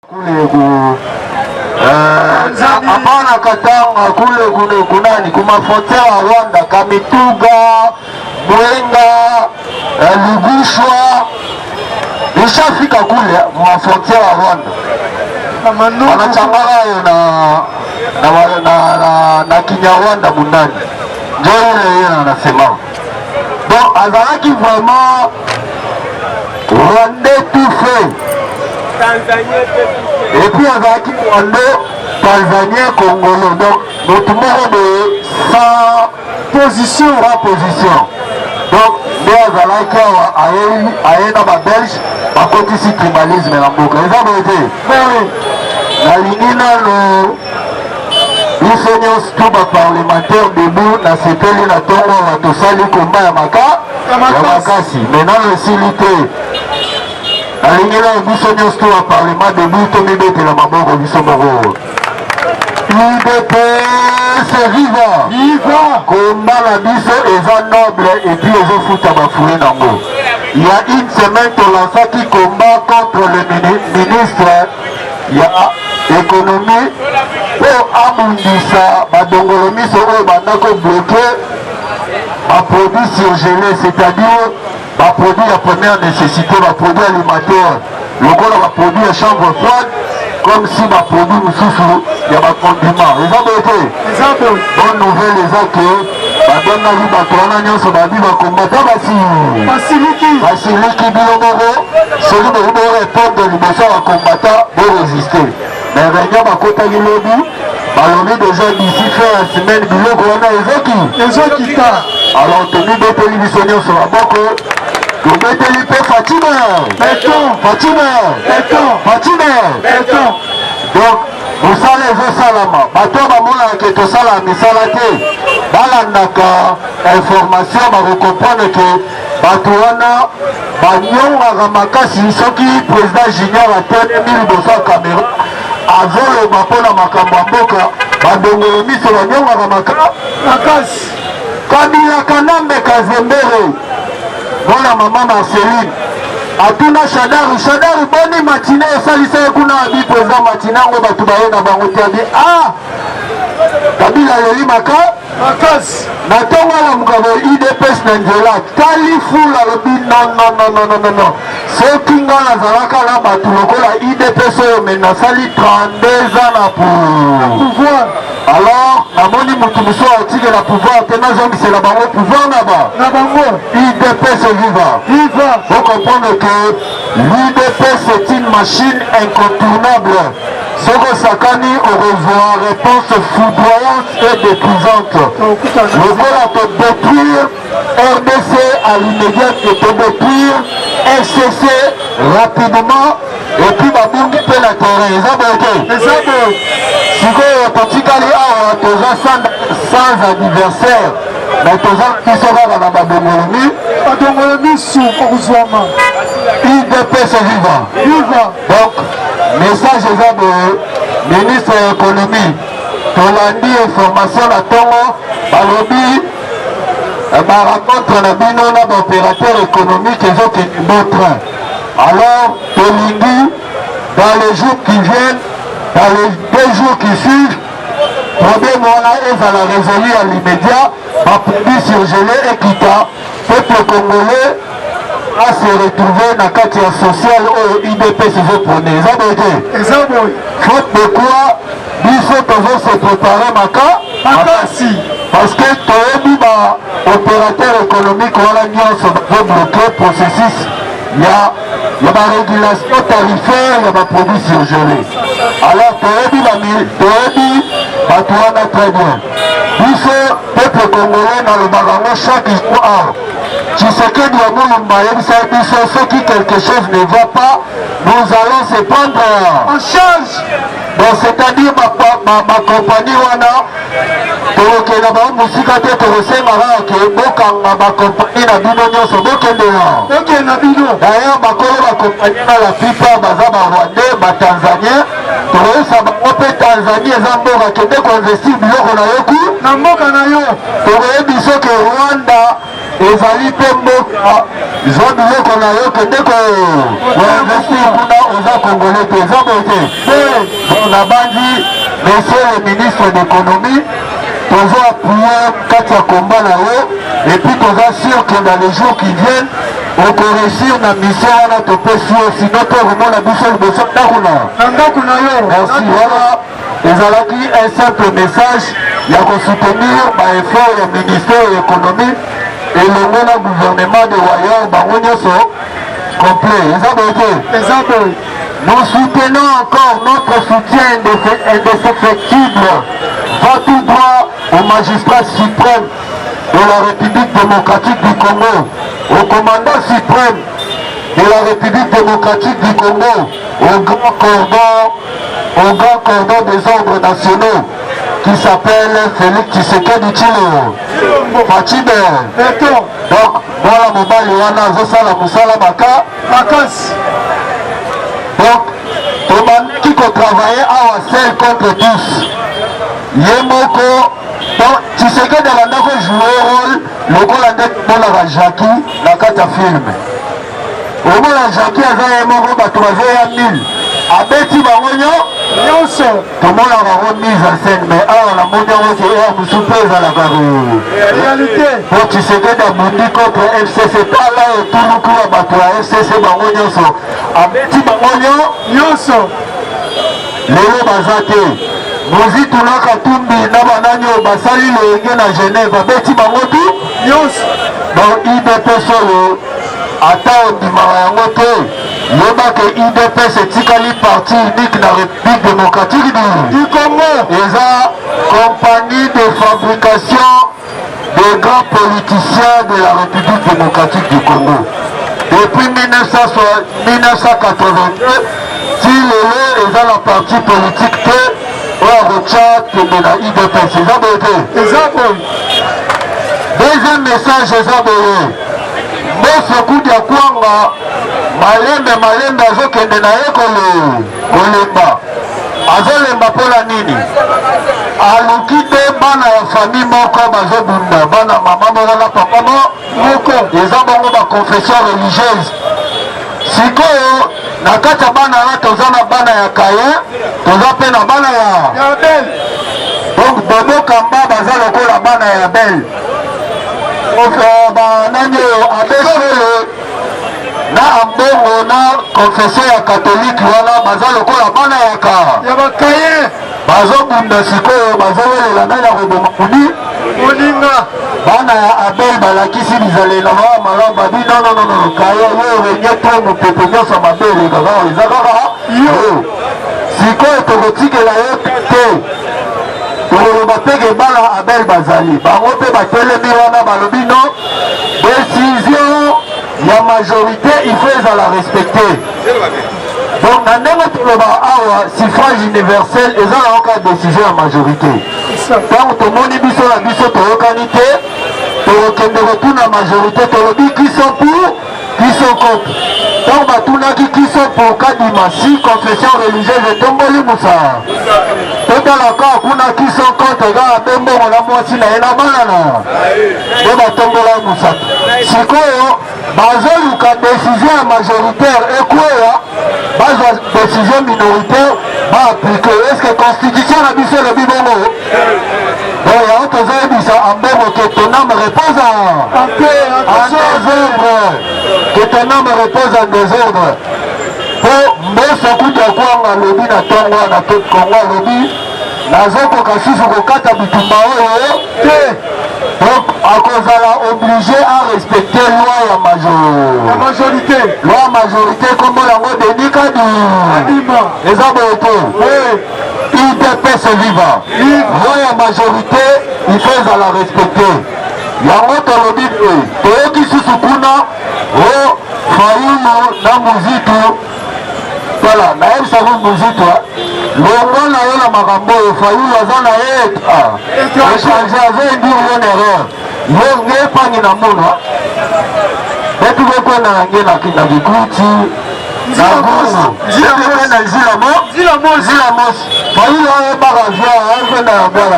Kule ku hapana Katanga kule kule kunani kuma frontière ya Rwanda Kamituga Mwenga Lugushwa nishafika kule ma frontière ya Rwanda wanachangana hayo na Kinyarwanda mundani njo ile yeye anasema donc azalaki vraiment rwandais tout fait et puis azalaki rwandais tanzanien congolais donc motu moko boye sans position sans position donc nde azalaki awa aye na babelge bakotisi tribalisme na mboka eza boye te. Nalingi nano biso nyonso tu baparlementaire debout. Nasepeli na ntongo awa tosali komba ya maka ya makasi me nano esili te. Nalingi nano biso nyonso tu baparlement debout tomibetela maboko biso moko. UDPS viva! Viva! Komba na biso eza noble et puis ezofuta bafruit nango. Il y a une semaine tolansaki combat contre le ministre ya économie mpo abundisa badongolo miso oyo banda kobloquer baproduit surgelé, c'est-à-dire baproduit ya première nécessité, baproduit alimentaire lokola baproduit ya chambre froide, comme si baproduit mosusu ya bacondiment. Eza boye te? Eza boye. Bonne nouvelle eza ke babengaki bato wana nyonso babi bakombata basi basiliki. Basiliki. Bino moko soki boki borépondre liboso ya bakombata, borésister. Mais réunion bakotaki lobi, balobi déjà d'ici fin ya semaine biloko wana ezoki ezokita. Alors tomibeteli biso nyonso maboko, tobeteli mpe Fatima. Béton. Fatima. Béton. Fatima. Béton. Donc mosala ezosalama. Bato bamonaka ke tosala misala te, balandaka information, bakocomprendre ke bato wana banyongaka makasi. Soki président Junior atelemi liboso ya caméra azoloba mpona makambo ya mboka, badongolo miso banyongaka makasi. Kabila Kanambe Kazembere, mwana mama Marceline atuna Shadari: "Shadari, boni matinée esalisa ye kuna?" Abi: "Président, matinée yango bato baye na bango te." Abi: "Ah, Kabila aleli maka makasi." Na ntongo alamuka boye, UDPS na nzela, tali fulu, alobi: "Non, non, non, non, non, non, non. Soki nga nazalaka na bato lokola UDPS oyo, me nasali 32 ans na pouvoir, alors namoni motu mosusu aotikela pouvoir te, nazongisela bango pouvoir na ba na bango." UDPS viva! Viva! Faut comprendre que l'UDPS est une machine incontournable. Soki osakani, okozwa réponse foudroyante et détruisante. Lokola todétruire RDC à l'immédiat et todétruire FCC rapidement et puis babungi mpe na terrain. Eza boye te? Eza boye. Sikoyo totikali awa, toza sans adversaire, mais toza biso kaka na badongolomi badongolo misu okozwama. UDPS viva! Viva! Donc message eza boye: ministre ya économie, tolandi information na ntongo, balobi barencontre na bino na baopérateur économique ezokende bon train. Alors tolingi dans les jours qui viennent, dans les 2 jours qui suivent, problème wana ezala résolu à l'immédiat, baproduit surgelé ekita, peuple congolais a se retrouver na kati ya social oyo UDPS ezoprôner. Eza boye te? Eza boye. Faute de quoi biso tozo se préparer maka makasi parce que toyebi baopérateur économique wana nyonso bazobloquer processus ya barégulation tarifaire ya baproduit surgelé. Alors toyebi, toyebi bato wana très bien. Biso peuple congolais, nalobaka yango chaque jour awa, Tshisekedi wa Mulumba ayebisa biso: soki quelque chose ne va pas, nous allons se prendre en charge. Bon, c'est-à-dire bakompani wana tokokenda bango mosika te, tokosenga kaka ke bokanga bakompani na bino nyonso, bokendela bokende na bino. D'ailleurs bakolo bakompani na la plupart baza barwandais, batanzanien. Tokoyesa bango mpe: Tanzanie eza mboka, kende koinvestir biloko na yo ku na mboka na yo. Tokoyebi soki Rwanda ezali mpe mboka. Zwa biloko na yo kende ko investir kuna, oza congolais te, eza boye te. Bon, nabanzi monsieur le ministre d'économie, tozo appuyer kati ya combat na yo et puis toza sûr que dans les jours qui viennent okoréussir na mission wana topesi yo, sinon te okomona biso liboso ndako na na ndako na yo. Merci. Wana ezalaki un simple message ya kosoutenir baeffort ya ministère ya économie elongo na gouvernement de royal, bango nyonso complet. Eza boye te? Eza boye. Nous soutenons encore, notre soutien indéfectible va tout droit au magistrat suprême de la République démocratique du Congo, au commandant suprême de la République démocratique du Congo, au grand cordon des ordres nationaux qui s'appelle Félix Tshisekedi Tshilombo Fatshi. Béton. Donc mwana mobali wana azosala mosala maka makasi. Donc tobandaki kotravailler awa seul contre tous, ye moko. Donc Tshisekedi abanda kojouer rôle lokola nde tomonaka Jackie na kati ya film. Omona Jackie aza ye moko, bato bazoya 1000, abeti bango nyonso. Tomonaka yango mise en scène, mais awa namoni yango ke heure mosusu mpe ezalaka réalité. Po Tshisekedi abundi contre FCC, tala etuluku ya bato ya FCC, bango nyonso abeti bango nyonso. Lelo baza te. Muzito na Katumbi na banani oyo basali loyenge na Genève, abeti bango tu nyonso. Donc UDPS oyo, ata ondimaka yango te, yeba ke UDPS etikali parti unique na République démocratique du Congo. Eza compagnie de fabrication des grands politiciens de la République démocratique du Congo. Depuis 1982 ti lelo, eza na parti politique te oyo akotya tembe na UDPS. Eza boye te? Eza boye. Deuxième message eza boye: Mboso Kudia Kwanga, malembe malembe azokende na ye kolemba. Azolemba mpona nini? Aluki te bana ya famille moko bazobunda, bana mama moko na papa moko, eza bongo baconfession religieuse. Sikoyo na kati ya bana wana, toza na bana ya Kayen, toza mpe na bana ya ya Abel. Donc Bobo Kamba baza lokola bana ya Abel, banani oyo, abbé Shole na Ambongo na confession ya catholique wana, baza lokola bana ya ka ya bakaye. Bazobunda sikoyo, bazowelela nani ya koboma moni moninga. Bana ya Abel balakisi bizaleli na bango malamu, babi: "Non, non, non, Kaya, yo règne to mopepe nyonso mabe elekaka eza kaka yo. Sikoyo tokotikela yo te." Tokoloba teke bana Abel bazali, bango mpe batelemi wana, balobi: "Non, décision ya majorité, il faut ezala respecté." Donc na ndenge toloba awa, suffrage universel eza na oka décision ya majorité. Ntango tomoni biso na biso toyokani te, tokokende kotuna majorité. Tolobi: "Qui sont pour? Qui sont contre?" Ntango batunaki "Qui sont pour Kadima?", si confession religieuse etomboli mosala, totala kaka kuna "Qui sont contre?", kaka mpe mbongo na mwasi na ye na bana na nde batombola mosato. Sikoyo bazoluka décision ya majoritaire ekweya, bazwa décision minoritaire, baappliquer. Est ce que constitution na biso elobi bongo? Donc yango tozoyebisa Ambongo que ton âme repose en désordre, que ton âme repose en désordre. Mpo Mboso Kudia Kwanga alobi na ntongo wana to Kongo, alobi: "Nazokoka susu kokata bitumba oyo te." Donc akozala obligé à respecter loi ya majorité. Loi ya majorité, kombo yango Denis Kadima. Eza boye te? UDPS viva! Loi ya majorité, il faut ezala respecté. Yango tolobi boye. Toyoki susu kuna o Fayulu na Muzitu. Tala, nayebisako Muzitu, longwa na yo na makambo oyo. Fayulu aza na ye étranger, azoinduire yo na erreur. Yo nge epangi na mona betu bekwenda na nge na kikuti na gungu, betu kwenda nzila mo Nzila mosi. Nzila mosi. Fayulu ayebaka via azenda ya bwala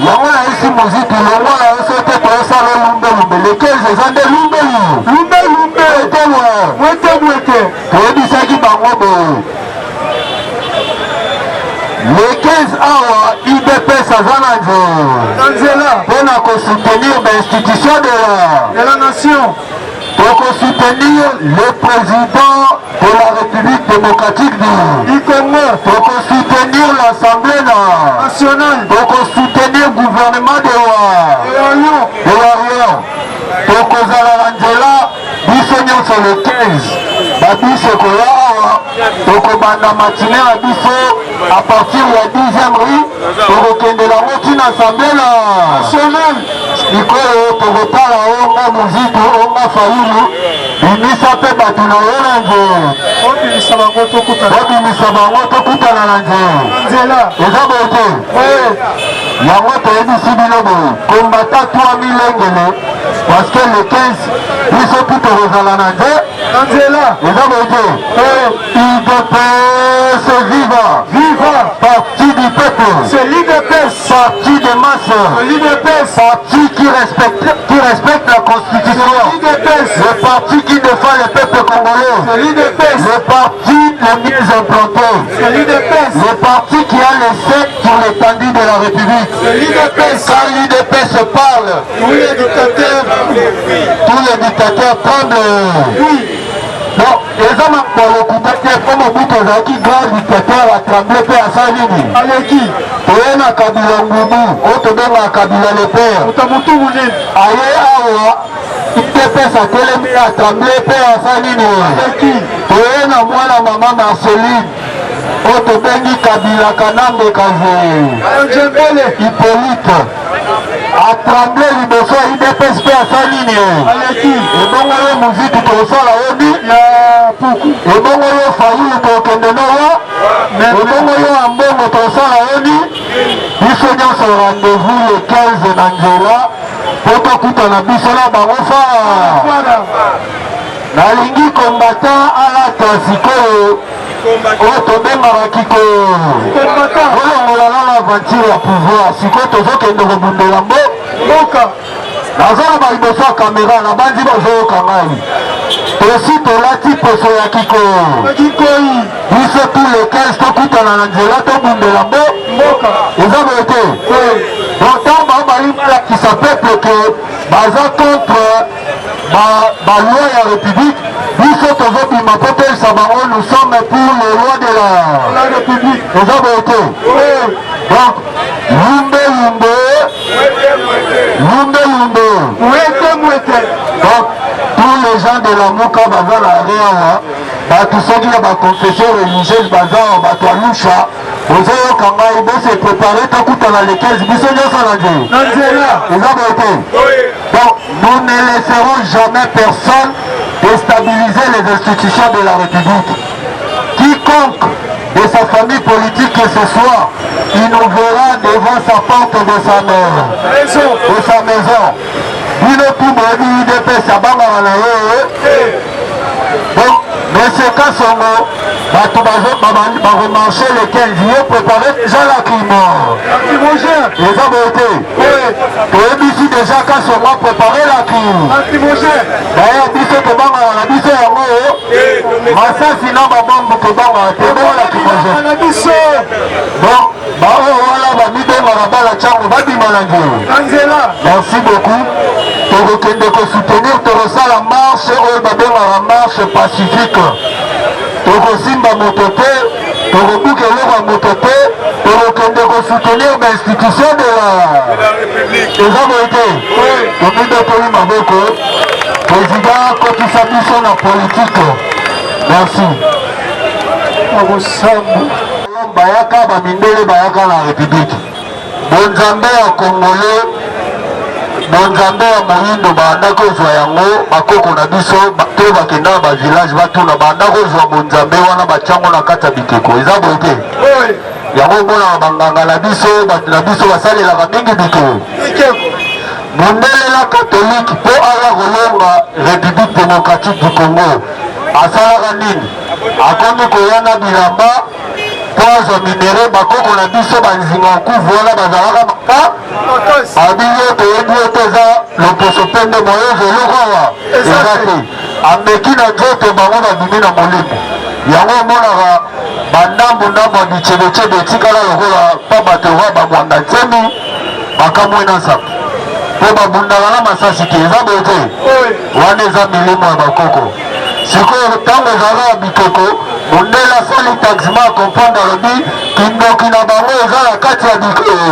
yango nayesi moziki longwa na yo so te toyosala lumbelumbe le 15 eza nde lumbelu lumbelumbe etemwe mwete mwete toyebisaki bango boye le 15 awa UDPS aza na nzela mpo na kosoutenir bainstitution de la, de la nation. Tokosoutenir le président de la République démocratique du Congo. Tokosoutenir l'Assemblée nationale. Tokosoutenir gouvernement de wa de Warrior. Tokozala na nzela biso nyonso le 15 babiso ekoya awa tokobanda matine na biso à partir ya 10e rue tokokendela yango ntina assemblée nationale. Sikoyo tokotala o nga Muzito o nga Fayulu, bimisa mpe bato na yo na nzela. Obimisa bango tokutana. Obimisa bango tokutana na nzela. Eza boye te? Yango toyebisi bino boye, kombata 3000 engele parce que le 15 biso mpe tokozala na nze na nzela. Eza boye te? UDPS viva! Viva! Parti du peuple! C'est l'UDPS! Parti de masse! C'est l'UDPS! Parti qui respecte la Constitution! C'est l'UDPS! Le parti qui défend le peuple congolais! C'est l'UDPS! Le parti le mieux implanté! C'est l'UDPS! Le parti qui a le sec sur l'étendue de la République! C'est l'UDPS! Quand l'UDPS parle, tous les dictateurs, tous les dictateurs tremblent! Oui! Donc, eza makolo lokuta te mpo Mobutu azalaki grand dictateur, atremble mpe asali nini? Aleki. Toye na Kabila ngubu oyo tobengaka Kabila le père. Moto motu monene. Aye awa, UDPS atelemi, atremble mpe asali nini? Aleki. Toye na mwana mama Marceline oyo tobengi Kabila Kanambe Kaze Njembele Hippolyte, atremble liboso ya UDPS mpe asali nini? Aleki. Ebongo yo Muzitu tosala yo ni ya puku. Ebongo yo Fayulu tokende nowa. Ebongo yo Ambongo tosala yo ni. Biso nyonso rendez-vous le 15 na nzela mpo tokutana biso na bango fa. Nalingi combattant alata sikoyo oyo tobengaka kiko olongola nano aventure ya pouvoir. Sikoyo tozokende kobundela mbo mboka. Nazoloba liboso ya kamera, nabandi bazoyoka ngai. Tosi tolati poso ya kiko kikoi. Biso tous le 15 tokutana na nzela, tobundela mbo mboka. Eza boye te? Donc ntango bango balingi balakisa peuple ke baza contre baloi ya république, biso tozobima mpo toyebisa bango: nous sommes pour les lois de la république. Eza boye te? Donc lumbe lumbe, lumbe lumbe, mwete mwete. Donc tous les gens de Lamuka baza na arrêt awa, bato soki ya baconfession religieuse baza awa, bato ya Lusha bozoyoka ngai, bose préparer, tokutana le 15 biso nyonso na nzela. Na nzela. Eza boye te? Donc nous ne laisserons jamais personne déstabiliser les institutions de la République. Quiconque de sa famille politique que ce soit, il nous verra devant sa porte de sa mère maison, de sa maison. Bino tu boyebi UDPS abangaka na ye. Donc monsieur Kasongo, bato bakomarche le 15, ye préparé déjà lacrymo. Lacrymogène. Eza boye te? Toyebisi déjà Kasongo préparé lacrymo. Lacrymogène. D'ailleurs biso tobangaka na biso yango, masasi na babombe tobangaka te, bongo lacrymogène na biso. Donc baoyo wana bamibengaka bala ntango babima na nzela. Na nzela. Merci beaucoup. Tokokende kosoutenir, tokosala marche oyo babengaka marche pacifique. Tokosimba moto te, tokobuka eloko ya moto te, tokokende kosoutenir bainstitution de la eza boye te? Tomibeteli maboko. Président akotisa biso na politike. Merci. Akosambo. Bayaka bamindele, bayaka na république, bonzambe ya congolais, bonzambe ya moyindo, banda kozwa yango bakoko na biso to bakenda na bavillage, batuna, banda kozwa bonzambe wana, batiango na kati ya bikeko. Eza boye te? Yango omonaka banganga na biso, bato na biso basalelaka mingi bikeko. Mondele na catholique, mpo aya kolonga République démocratique du Congo, asalaka nini? Akomi koya na bilamba. Mpo azwa minerais, bakoko na biso banzinga nkuvu wana bazalaka maka babi yo toyebi yo te, eza loposo pembe moyozo eloko awa eza te. Ameki na nzoto bango babimi na molimo yango, omonaka bandambu ndambu ya bichebechebe etikala lokola pa bato oyo bamwanda nzembi bakamwe na nsapo mpo babundaka na masasi te, eza boye te. Wana eza milimo ya bakoko. Sikoyo ntango ezalaka ya bikeko, mondele asali taxima comprendre, alobi kindoki na bango eza na kati ya bikeko,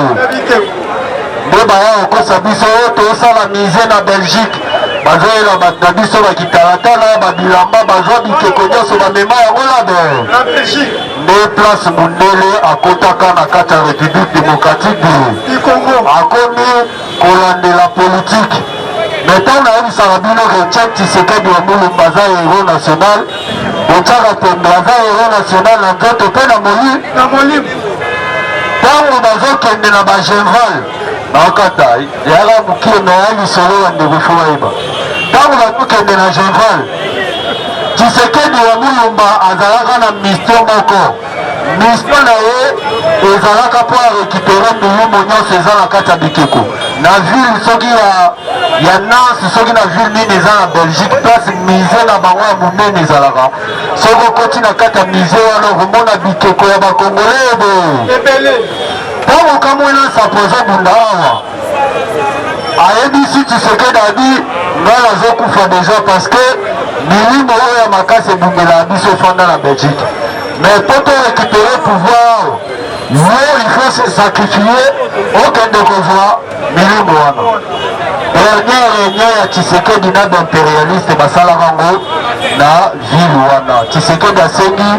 nde baya kokosa biso oyo tosala musée na Belgique. Bazoyela bato na biso bakitalatala, babilamba, bazwa bikeko nyonso, bamema yango na Belgique. Nde place mondele akotaka na kati ya République démocratique du Congo, akomi kolandela politike. Mais ntango nayebisaka bino ke Tchak Tshisekedi wa Mulumba aza héros national, botyaka tembe. Aza héros national na nzoto mpe na molimo. Ntango bazokende na baGenval, nakata yaka mokie me ya lisolo ya ndeko fo bayeba. Ntango bazokende na Genval, Tshisekedi wa Mulumba azalaka na mission moko. Mission na ye ezalaka mpo arécupérer milimo nyonso eza na kati ya bikeko na ville soki ya Nancy, soki na ville nini eza na Belgique, place musée na bango ya monene ezalaka. Soki okoti na kati ya musée wana, okomona bikeko ya bakongole ebele. Ntango Kamwena Nsapo azobunda awa, ayebisi Tshisekedi, abi ngai nazokufa déjà parce que milimo oyo ya makasi ebundelaka biso efanda na Belgique. Mais po to récupérer pouvoir, yo il faut se sacrifier, okende kozwa milimo wana. Dernière réunion ya Tshisekedi na baimpérialiste basalaka yango na ville wana. Tshisekedi asengi,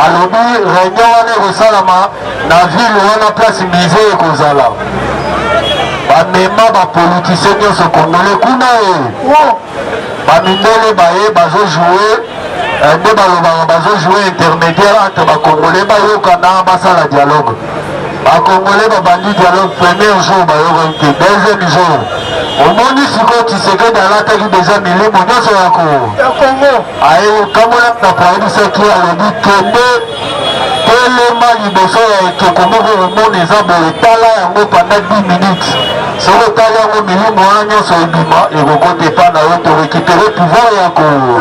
alobi réunion wana ekosalama na ville wana, place musée ekozala. Bamema bapoliticien nyonso congolais kuna e bamindele baye bazojouer, nde balobaka bazojouer intermédiaire entre bacongolais, bayokana, basala dialogue. Bacongolais babandi dialogue, premier jour bayokani te, deuxième jour omoni sikoyo Tshisekedi alataki deja milimo nyonso ya Congo. Ayekamona na ayebisaki, alobi kende telema liboso ya ekeko moko omona eza boye, tala yango pendant 10 minutes. Soki otali yango, milimo wana nyonso ebima, ekokota epa na yo, torécupérer pouvoir ya Congo.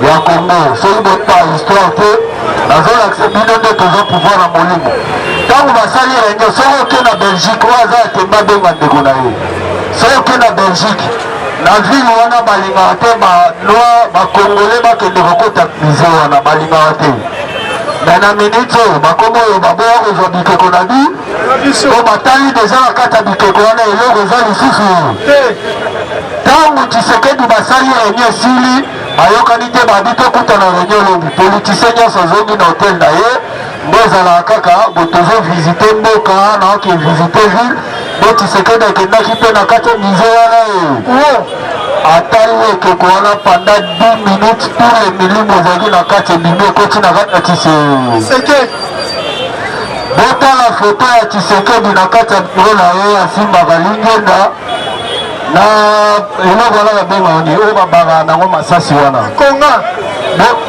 Ya Congo. Soki bopa histoire te, nazolakisa bino nde toza pouvoir na molimo. Ntango basali réunion, soki oke na Belgique, oyo aza atemba, abenga ndeko na ye. Soki oke na Belgique, na ville wana, balingaka te banoir bacongolais bakende kokota musée wana, balingaka te. Mais na minute oyo bakomi oyo baboya kozwa bikeko na bi po batali deja na kati ya bikeko wana eloko eza lisusu. Ntango Tshisekedi basali réunion esili, bayokani te, babi tokutana réunion lobi. Politicien nyonso azongi na hotel na ye. Nde ezalaka kaka bo tozovisiter mboka, naoke visite ville. Nde Tshisekedi akendaki mpe na kati ya musée wana e atali ekeko wana pendant 10 minutes, tous les milimo ezalaki na kati ebimi, ekoti na kati ya Tshisekedi. Botala foto ya Tshisekedi na kati ya biro na ye, asimbaka lingenda na eloko wana babengaka nini, oyo babangaka nango masasi wana. Konga.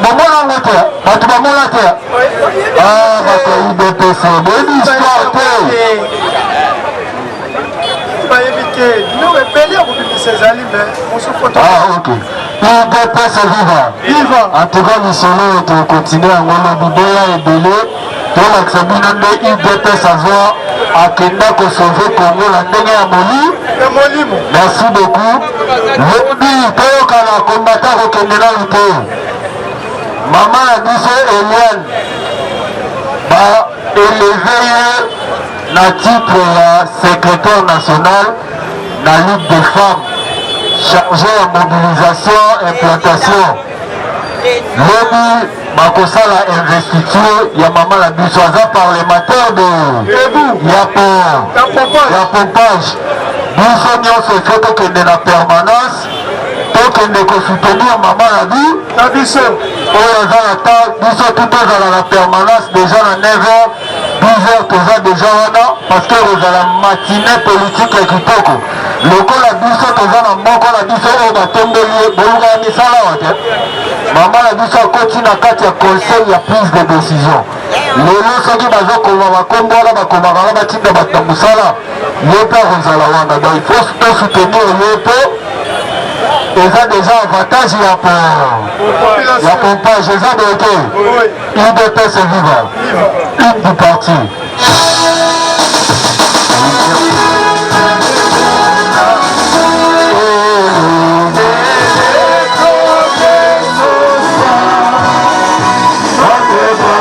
Bomona yango te? Bato bamona te? Bato ya UDPS, boyebi histoire te. Bayebi te, biloko ebele ya kobimisa ezali, mais mosusu foto. Ah, ok. UDPS viva! Viva! En tout cas, lisolo oyo tokontinue yango lobi. Boya ebele, tolakisa bino nde UDPS azwa akenda kosauver Congo na ndenge ya moli ya molimo. Merci beaucoup. Lobi toyokana. Kombata kokende nanu te. Mama na biso Eliane, baélever ye na titre ya secrétaire national na Ligue des femmes, chargé ya mobilisation, implantation. Lobi bakosala investiture ya mama na biso, aza parlementaire de ya ya pompage. Biso nyonso ifo tokende na permanence, tokende kosoutenir mama na bi na biso oyo aza na ta. Biso tu tozala na permanence déjà na 9 heures, 10 heures toza déjà wana, parce que ekozala matinée politique ya kitoko. Lokola biso toza na moko na biso oyo batombeli ye, boluka ya misala awa te. Mama na biso akoti na kati ya conseil ya prise de décision. Lelo soki bazokoma bakombo wana, bakomaka wana, batinda bato na mosala, ye mpe akozala wana. Donc il faut tosoutenir ye mpo eza déjà avantage ya pompage. Eza boye te? UDPS viva! Une du parti.